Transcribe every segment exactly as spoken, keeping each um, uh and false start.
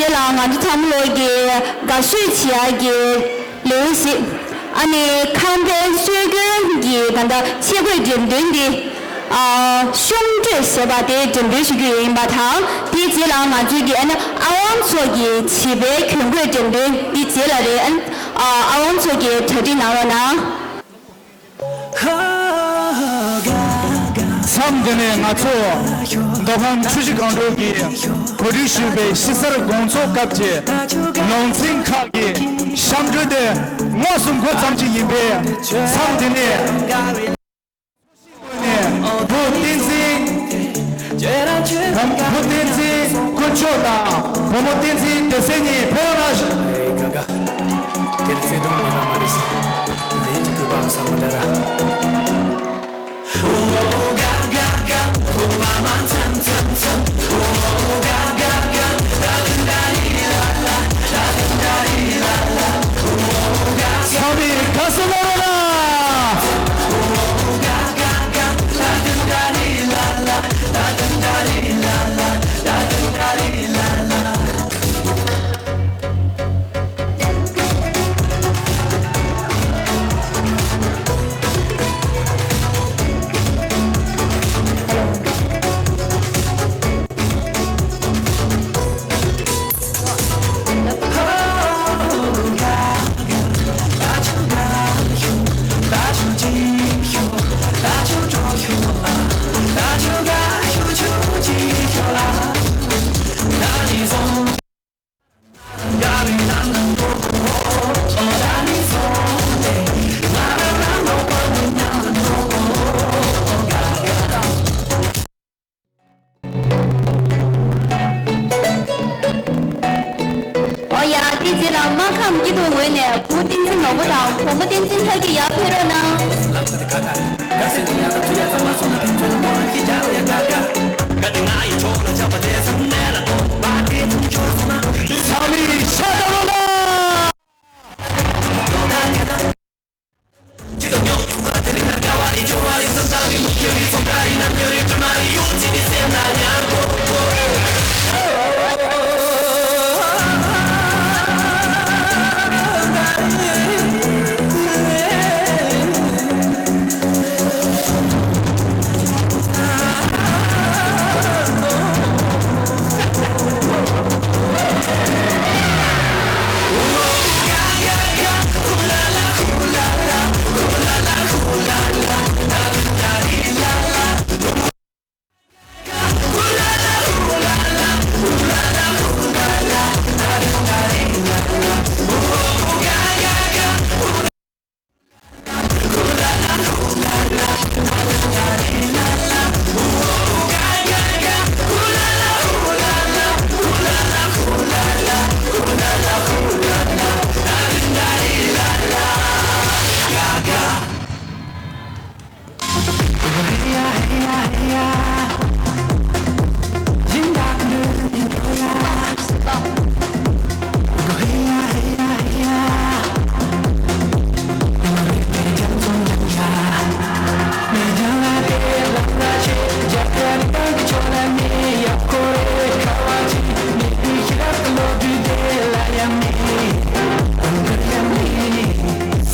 དེ་ལ་ང་ཚོ་ཚང་མ་ལོག་གི་དགའ་ཤོས་བྱེད་ཡག་གི་ལེའུ་ཞིག་ཨ་ནི་ཁང་པའི་སྲོལ་རྒྱུན་གྱི་ད་ལྟ་ཆས་གོས་འགྲེམས་སྟོན་འདི་ཨ་གཤོང་དྲོད་ཞེས་པ་དེ་འགྲེམས་སྟོན་ཞུ་རྒྱུ་ཡིན་པ་དང་། དེའི་རྗེས་ལ་ང་ཚོའི་གི་ཨ་ནི་ཨ་ཝང་ཚོ་གི་བྱིས་པའི་གྱོན་གོས་འགྲེམས་སྟོན་འདི་རྗེས་ལ་རེད། ཨ་ནི་ཨ་ཝང་ཚོ་གི་གྲ་སྒྲིག་གནང་རོགས་གནང་། མཚམས་འདི་ནས་ང་ཚོ་མདོ་ཁམས་ཆུ་བཞི་སྒང་དྲུག་གི་གོ་སྒྲིག་ཞུས་པའི་གཞིས་གསར་དགོང་ཚོགས་སྐབས་ཀྱི་ནང་ཚན་ཁག་གི་གཤམ་གྲུ་དེ་མངོན་སུམ་འགོད་ཙམ་ཅིག་ཡིན་པས། མཚམས་འདི་ནས་བུ་བསྟན་འཛིན། བུ་བསྟན་འཛིན་དཀོན་མཆོག་དང་བུ་མོ་བསྟན་འཛིན་བདེ་གསལ་གཉིས་ཕེབས་རོགས་གནང་། དེར་བརྩེ་དུང་མེད་པ་མ་རེད། ལས་ཀྱི་གུས་པའམ་བསམ་བློ་འདྲ་ར། ཚང་མས་དགའ་བསུ་གནང་རོགས་གནང་། ཨོ་ཡ། དེ་རྗེས་ལ་སྨར་ཁམས་སྐྱིད་སྡུག་ངོས་ནས་བུ་བསྟན་འཛིན་ནོར་བུ་དང་བུ་མོ་བསྟན་འཛིན་ལྷ་སྐྱིད་ཡར་ཕེབས་རོགས་གནང་། ཚང་མས་ཤ་སྟག་རོགས་གནང་།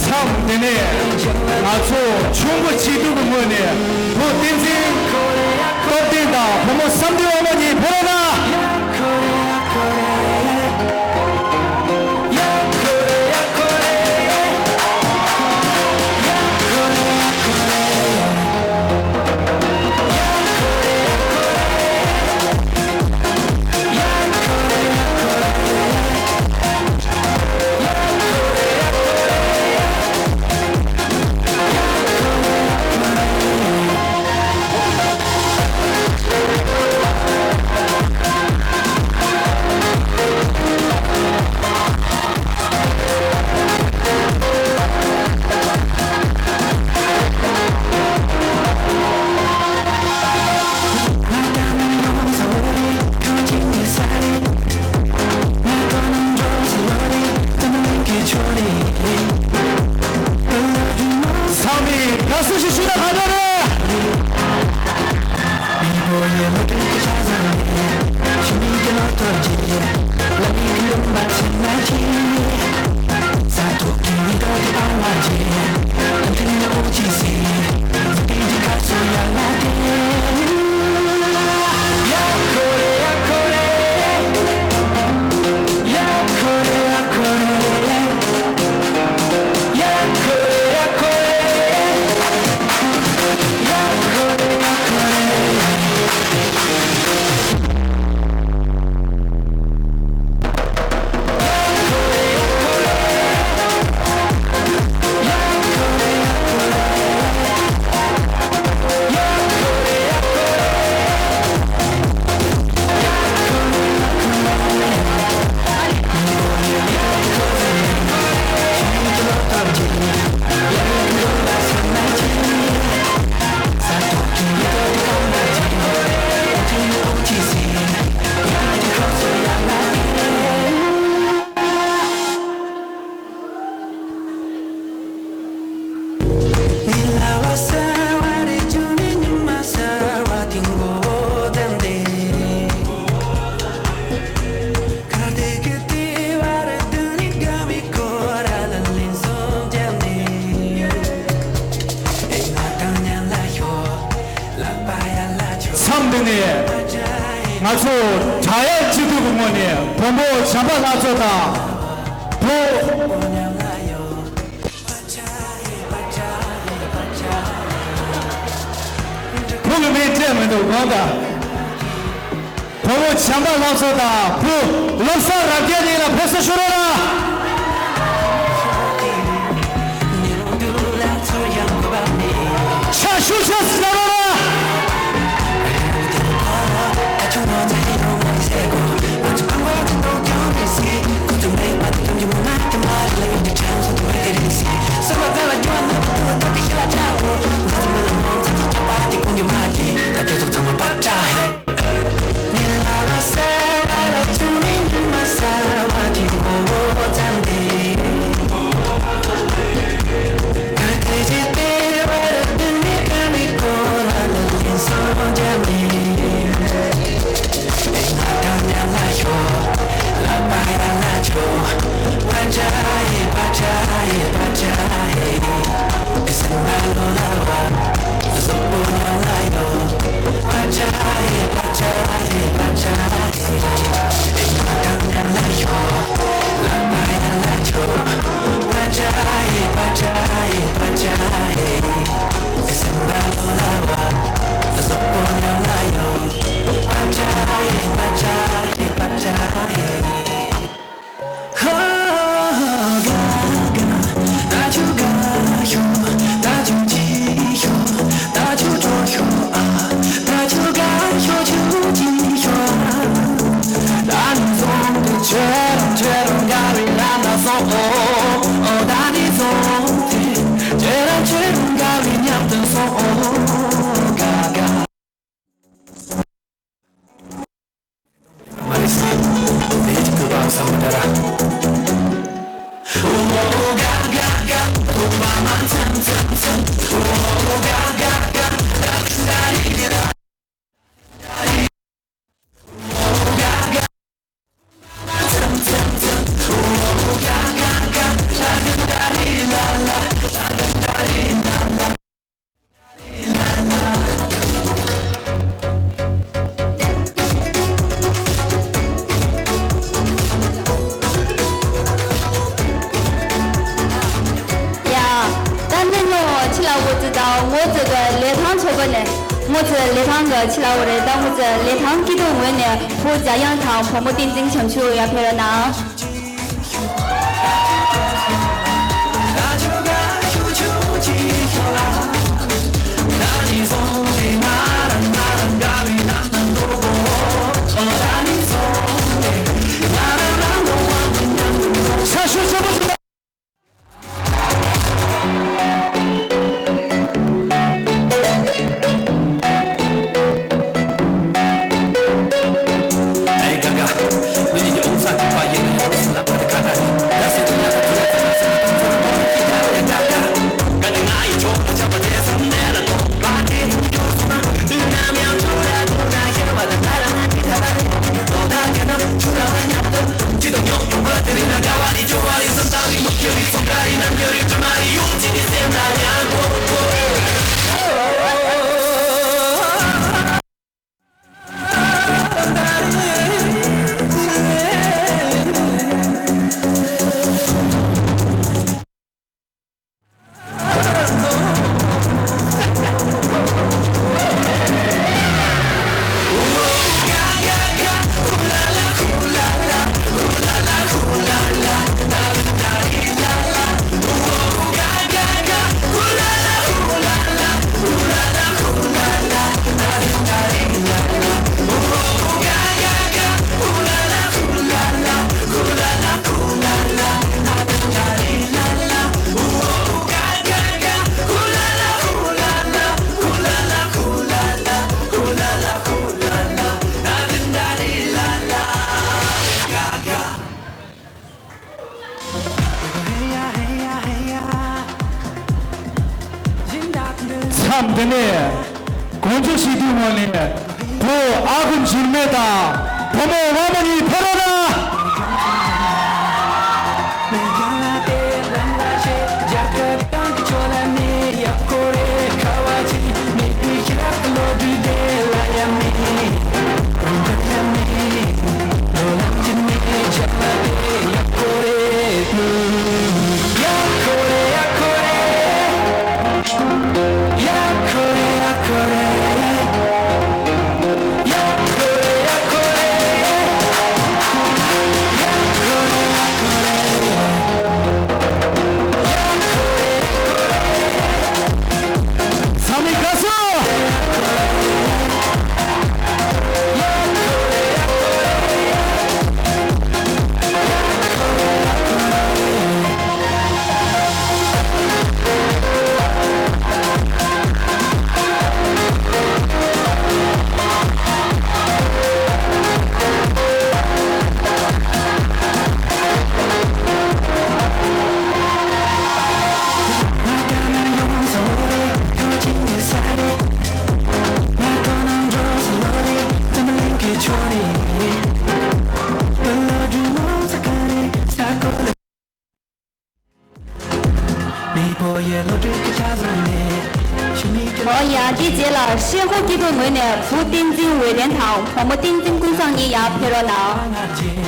མཚམས་འདི་ནས་ང་ཚོ་ཆུང་བུ་གཅིག་སྡུད་ཀྱི་ངོས་ནས་བུ་བསྟན་འཛིན་སྟོབས་ལྡན་དང་བུ་མོ་བསམ་གཏན་དབང་མོ་གཉིས་ཕེབས་རོགས་གནང་། ཚང་མས་དགའ་བསུ་ཞིག་ཞུས་ན་ག་འདྲ་རེད། ཨོ་ཡ། དེ་རྗེས་ལ་ང་ཚོ་ཆུང་བུ་གཅིག་སྡུད་ཀྱི་ངོས་ནས་བུ་བསྟན་འཛིན་ནོར་བུ་དང་ ནས་ང་ཚོ་དྲག་ཡག་སྤྱི་འཐུས་ཀྱི་ངོས་ནས་བུ་མོ་བྱམས་པ་ལྷ་མཚོ་དང་བུ། བུ་གི་མིང་བྲིས་མི་འདུག་དགོངས་དག་བུ་མོ་བྱམས་པ་ལྷ་མཚོ་དང་བུ་བློ་བཟང་རབ་རྒྱས་གཉིས་ལ་ཕེབས་བསུ་ཞུ་རོགས་གནང་། ཕྱག་ཤུགས་ཆེ་ཙམ་གནང་རོགས་གནང་། ཡ། ད་ནི་ནོ་ཕྱི་ལ་འོ་ཙི་དང་ངོ་ཙི་གི་ལས་ཐང་ཚོ་གི་ནས་ངོ་ཙི་ལས་ཐང་གི་ཕྱི་ལ་འོ་རེད། ད་ངོ་ཙི་ལས་ཐང་སྐྱིད་སྡུག་ངོས་ནས་བུ་འཇའ་དབྱངས་དང་བུ་མོ་བསྟན་འཛིན་བྱམས་ཆུ་ཡར་ཕེབས་རོགས་གནང་། མཚམས་འདི་ནས་དགོངས་རྒྱུ་ཞིག་དུས་ངོ་ནས་བུ་ཨ་ཁུ་འགྱུར་མེད་དང་བུ་མོ་དབང་མོ་གཉིས་ཕེབས་རོགས་གནང་། ཨོ་ཡ། དེའི་རྗེས་ལ་ཤེལ་སྒོ་སྐྱིད་སྡུག་ངོས་ནས་བུ་བསྟན་འཛིན་འོད་ལྡན་དང་བུ་མོ་བསྟན་འཛིན་ཀུན་བཟང་གཉིས་ཡར་ཕེབས་རོགས་གནང་།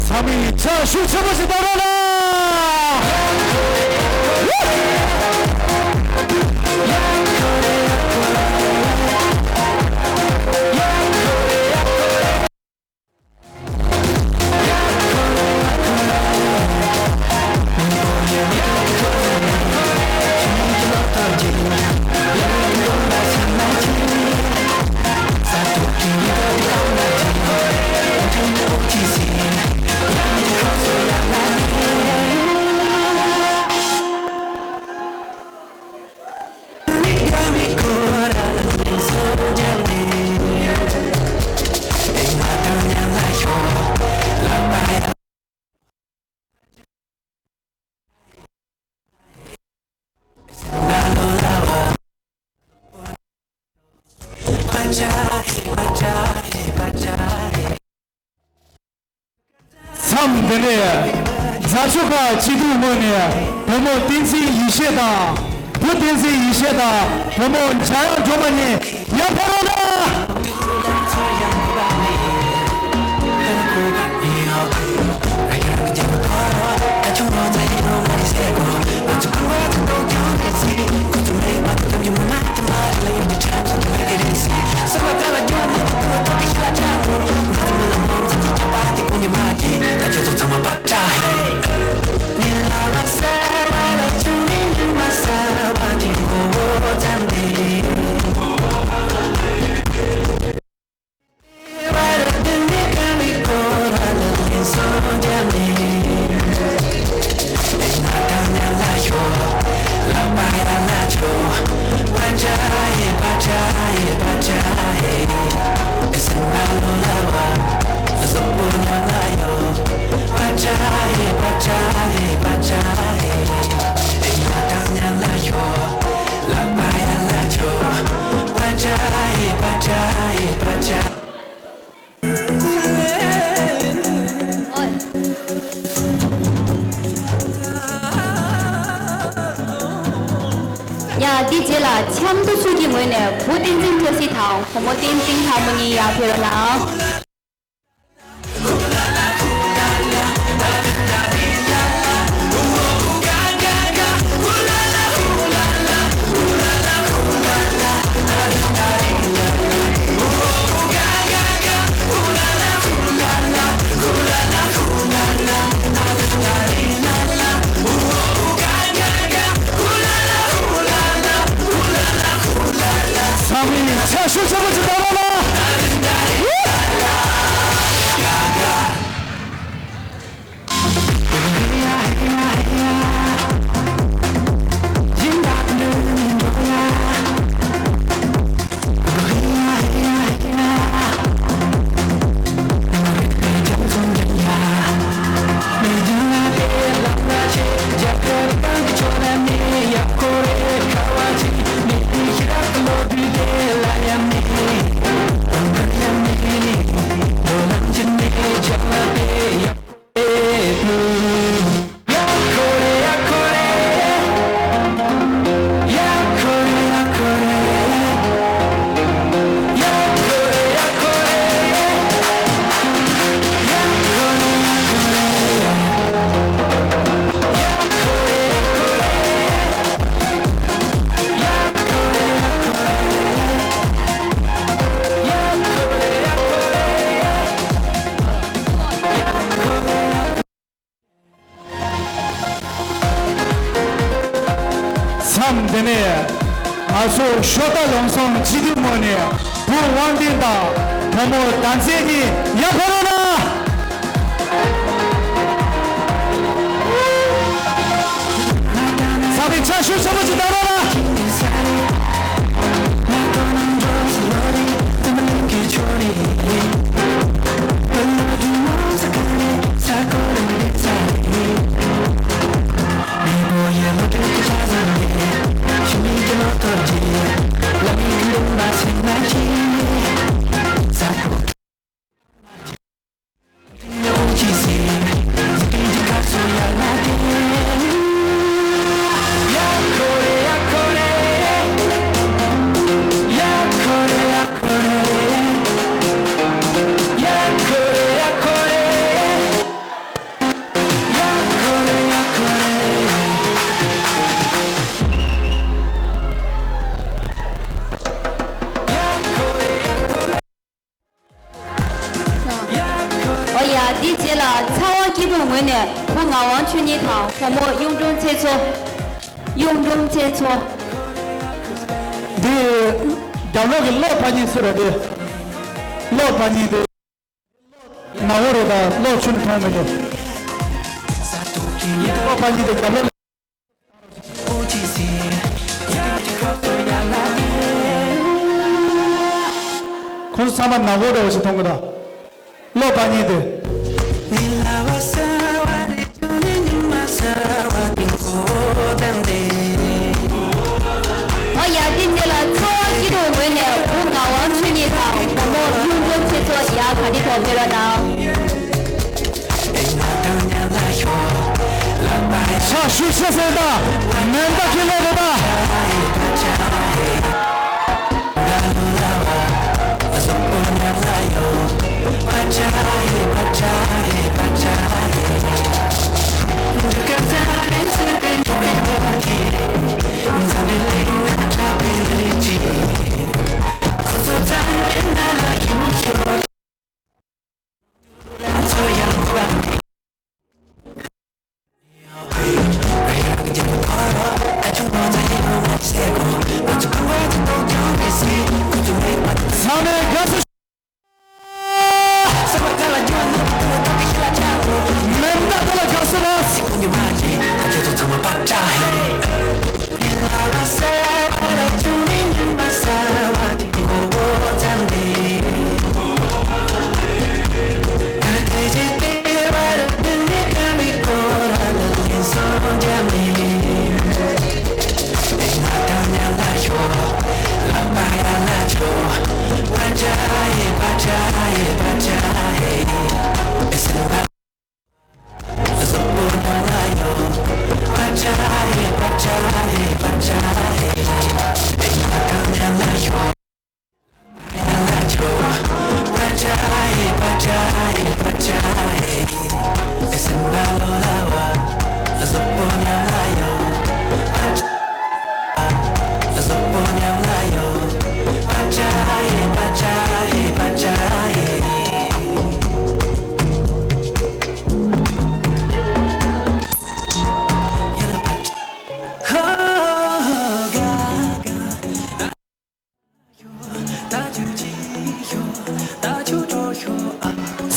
ཚང་མས་ཕྱག་ཤུགས་ཆེན་པོ་ཞིག་གཏོང་རོགས་གནང་། མཚམས་འདི་ནས་རྫ་ཆུ་ཁ་སྐྱིད་སྡུག་ངོས་ནས་བུ་མོ་བསྟན་འཛིན་ཡེ་ཤེས་དང་བུ་བསྟན་འཛིན་ཡེ་ཤེས་དང་བུ་མོ་འཇམ་དབྱངས་སྒྲོལ་མ་གཉིས་ཡར་ཕེབས་རོགས་གནང་། ཡ། འདི་རྗེས་ལ་ཆབ་མདོ་ཆུ་ཀྱི་ངོས་ནས་བུ་བསྟན་འཛིན་བཀྲ་ཤིས་དང་བུ་མོ་བསྟན་འཛིན་ལྷ་མོ་གཉིས་ཡར་ཕེབས་རོགས་གནང་། ཚང་མས་ཕྱག་ཤུགས་ཆེན་པོ་ཅིག་གཏོང་རོགས་གནང་། མཚམས་འདི་ནས་ང་ཚོ་ཤོ་ཏ་ལུང་ཚང་སྤྱི་འཐུས་ངོས་ནས་བུ་དབང་ལྡན་དང་བུ་མོ་ཟླ་མཛེས་གཉིས་ཡར་ཕེབས་རོགས་གནང་། ཚང་མས་ཕྱག་ཤུགས་ཆེན་པོ་ཅིག་གཏོང་རོགས་གནང་། དེའི་རྗེས་ལ་ཚ་བ་སྐྱིད་སྡུག་ངོས་ནས་བུ་ངག་དབང་ཆོས་ཉིད་དང་བུ་མོ་གཡུང་དྲུང་ཚེ་མཚོ། གཡུང་དྲུང་ཚེ་མཚོ། འདི་རྒྱབ་ལོགས་ཀྱི་གློག་པ་གཉིས་ཟེར་བ་དེ། གློག་པ་གཉིས་དེ། ནག་པོ་རེད་ད། གློག་ཆུང་མཐོང་མི་འདུག་གློག་པ་གཉིས་དེ་རྒྱབ་ལོགས། ཁོང་ཚོ་ཚང་མ་ནག་པོ་འདྲ་བོ་ཞིག་མཐོང་གི་ད། གློག་པ་གཉིས་དེ། ཨོ་ཡ། དེ་འདི་ལ་ཚོ་བ་སྐྱིད་སྡུག་ངོས་ནས་བུ་ངག་དབང་ཆོས་ཉིད་དང་བུ་མོ་གཡུང་དྲུང་ཚེ་མཚོ། ཡ། ག་འདྲི་ཐོག་ཕེབས་རོགས་གནང་། ཕྱག་ཤུགས་ཆེ་ཟེར་ད། མེ་མདའ་འཁྱེར་ལེ་རེད་ད། ཚང་མས་དགའ་བསུ། མེ་མདའ་དེ་ལ་དགའ་བསུ་རེད།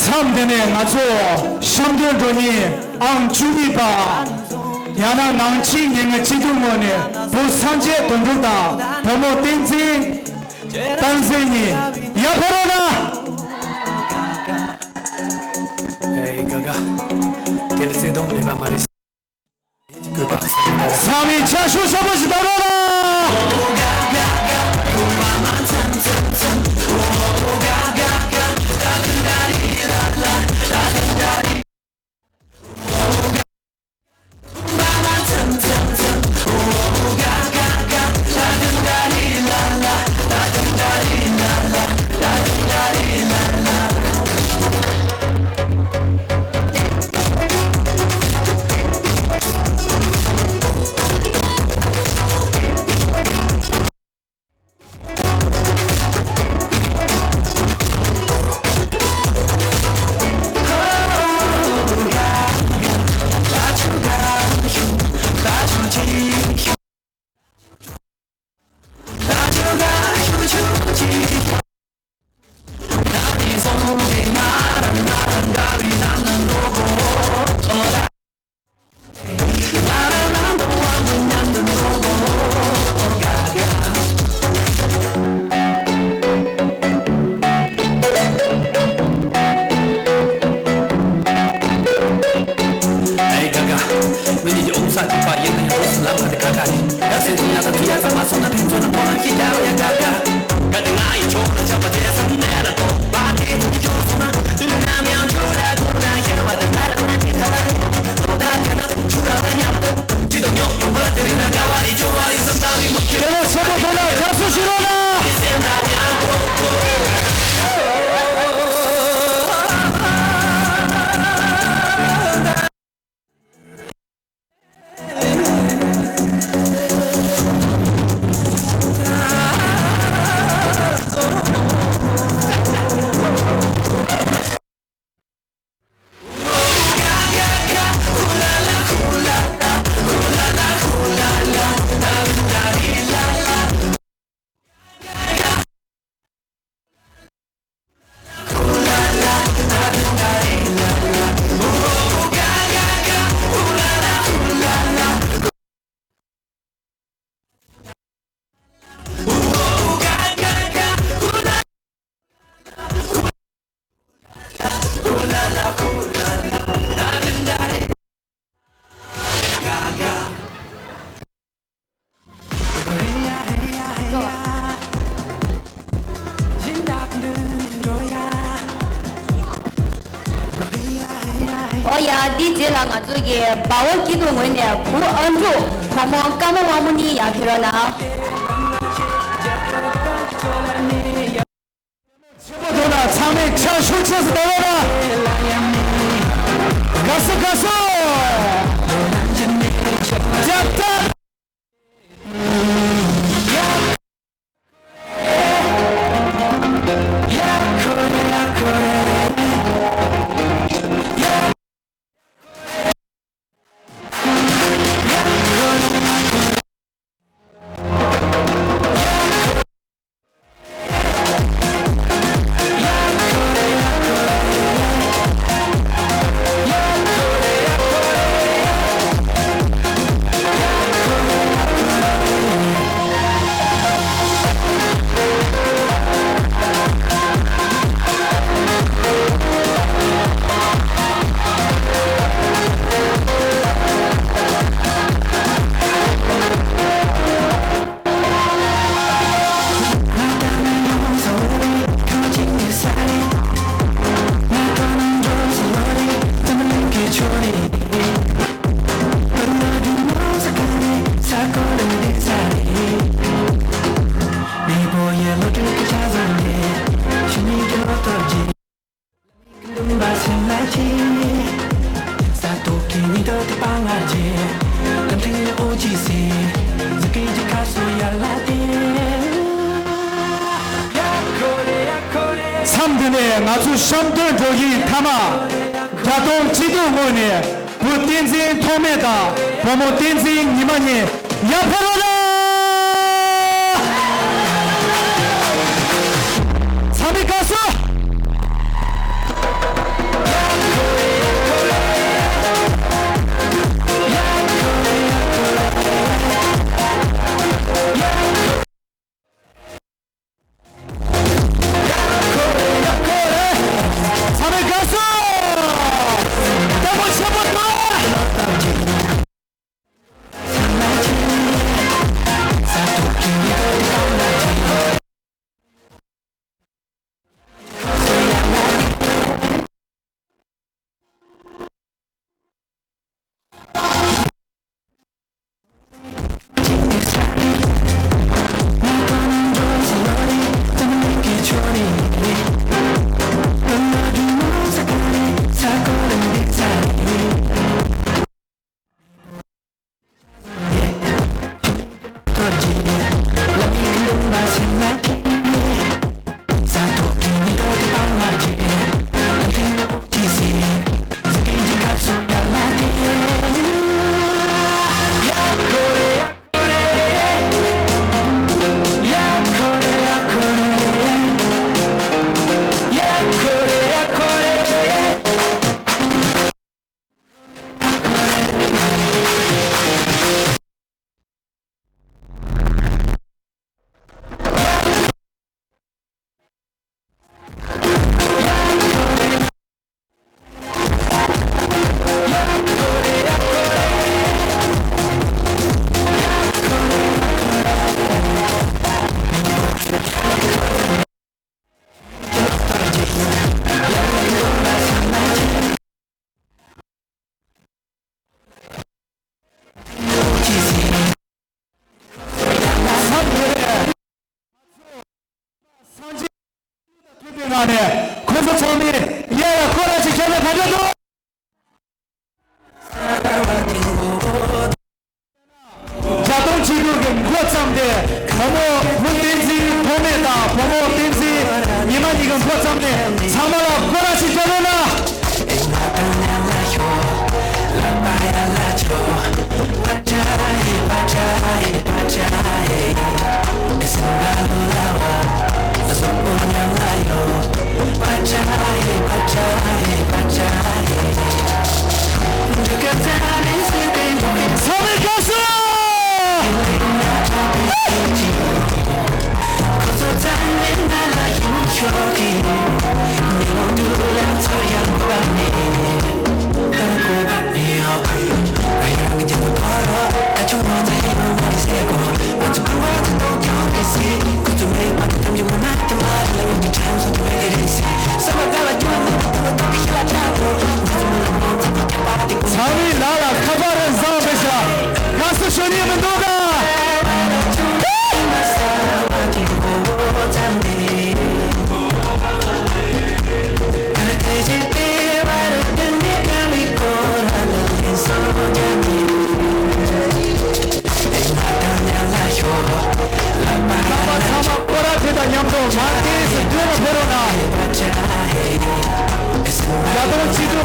མཚམས་འདི་ནས་ང་ཚོ་བཤམས་སྟོན་འགྲོ་མཁན་ཨང་བཅུ་གཉིས་པ། ཡང་ན་ནང་ཆེན་ཉེར་ལྔ་སྤྱི་འཐུས་ངོས་ནས་བུ་སངས་རྒྱས་དོན་གྲུབ་དང་བུ་མོ་བསྟན་འཛིན། བསྟན་འཛིན་གཉིས་ཡར་ཕེབས་རོགས་གནང་། ཨེ་དགའ་དགའ། དེ་ལ་བརྩེ་དུང་མེད་པ་མ་རེད། ཚང་མས་ཕྱག་ཤུགས་ཆེན་པོ་ཞིག་གཏོང་རོགས་གནང་། ཡ། འདིའི་རྗེས་ལ་ང་ཚོ་གི་འབའ་བ་སྐྱིད་སྡུག་ངོས་ནས་བུ་ཨ་འབྲུག་བུ་མོ་ཀརྨ་དབང་མོ་གཉིས་ཡར་ཕེབས་རོགས་གནང་། ཆེན་པོ་འདུག་ན་ཚང་མས་ཕྱག་ཤུགས་ཆེ་ཙམ་གནང་རོགས་གནང་། དགའ་བསུ་དགའ་བསུ། རྒྱབ་སྟངས། མཚམས་འདི་ནས་ང་ཚོ་གཤམ་སྟོན་འགྲོ་གི་ཡིན། མཐའ་མ་རྒྱ་སྟོང་སྐྱིད་སྡུག་ངོས་ནས་བུ་བསྟན་འཛིན་ཐོགས་མེད་དང་བུ་མོ་བསྟན་འཛིན་ཉི་མ་གཉིས་ཡར་ཕེབས་རོགས་གནང་། ཚང་མས་དགའ་བསུ། ཚང་མས་དགའ་བསུ། ལྟད་མོ་ཆེན་པོ་འདུག། ཐུབ་པའི་ངང་ནས་ཁོང་ཚོ་ཚང་མས་ཡ་ཡ་སྐོར་ར་ཅིག་བརྒྱབ་ན་ག་འདྲ་འདུག། རྒྱ་སྟོང་སྐྱིད་སྡུག་གི་འགོ་བརྩམས་ཏེ་བུ་མོ་བུ་བསྟན་འཛིན་ཐོགས་མེད་དང་བུ་མོ་བསྟན་འཛིན་ཉི་མ་གཉིས་ཀྱི་འགོ་བརྩམས་ནས་ཚང་མ་ལ་སྐོར་ར་ཅིག་བརྒྱབ་རོགས་གནང་། ཚང་མས་དགའ་བསུ།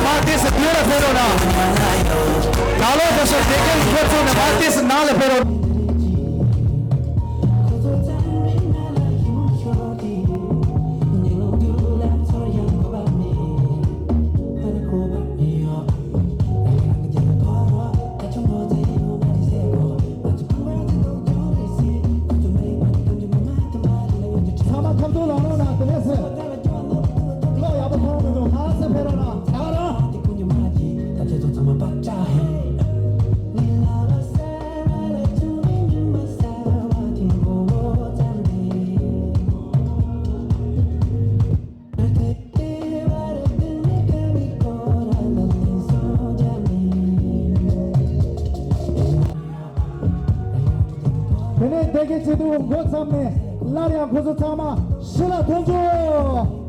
མར་དེ་སུ་བོད་ལ་ཕེབས་རོགས་གནང་། ད་ལོ་དེ་སུ་དེ་གའི་འགོ་ཚུགས་ནས་མར་དེ་སུ་ནང་ལ་ཕེབས་རོགས། ཚང་མ་ཁ་ཐུག་ལངས་རོགས་གནང་། དེ་ནས་ཟེར། བློ་ཡག་པོ་ཐོངས་མི་འདུག་ཧ་སེ་ཕེ་རོགས་གནང་། ད་རང་། དེ་ནས་བདེ་སྐྱིད་སྤྱི་འཐུས་འགོ་བརྩམས་ནས་སླར་ཡང་ཁོ་ཚོ་ཚང་མ་ཕྱི་ལ་ཐོན་ཆོག་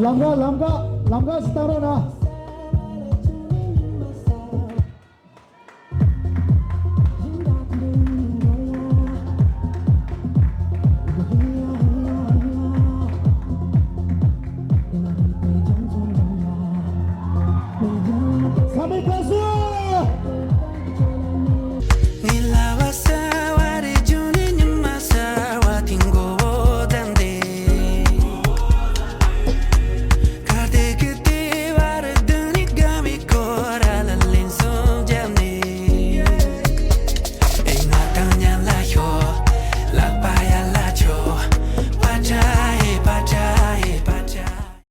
ལམ་ཁ་ལམ་ཁ་ལམ་ཁ་ཞིག་བཏང་རོགས་གནང་། ཚང་མས་བཀའ་ཟུར།